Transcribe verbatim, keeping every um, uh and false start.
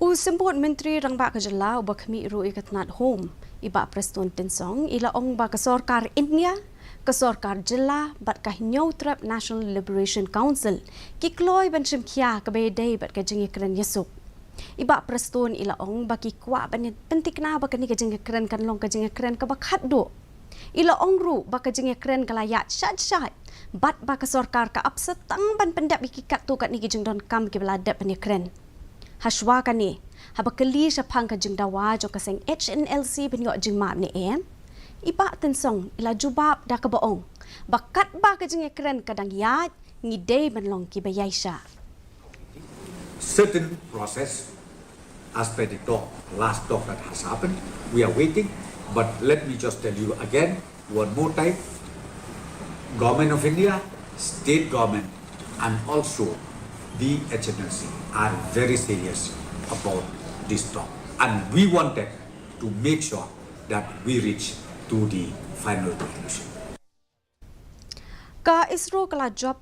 U Symbud Myntri Rangbah ka Jylla uba khmih ruh ïa ka tnad Home, i Bah Prestone Tynsong, i la ong ba ka sorkar India, ka sorkar jylla bad ka Hynñiewtrep National Liberation Council ki kloi ban shim khia kaba ïadei bad ka jingïakren ïasuk. I Bah Prestone i la ong ba ki kwah ban pynthikna ba kane ka jingïakren kan long ka jingïakren kaba khatduh. I la ong ruh ba ka jingïakren ka la ïaid shait shait bad ba ka sorkar ka ap sa tang ban pyndep ïa ki katto katne ki jingdonkam kiba la dep ban ïakren. Hashwa kane, haba kylli shaphang ka jingdawa jong ka seng H N L C ban ïoh jingmap ne em, i Bah Tynsong i la jubab da kaba ong ba katba ka jingïakren ka dang ïaid, ngi dei ban long kiba ïaishah. Certain process as per the talk, last talk that has happened. We are waiting, but let me just tell you again, one more time, Government of India, state government, and also the H N L C are very serious about this talk. And we wanted to make sure that we reach to the final conclusion. Ka ISRO ka la jop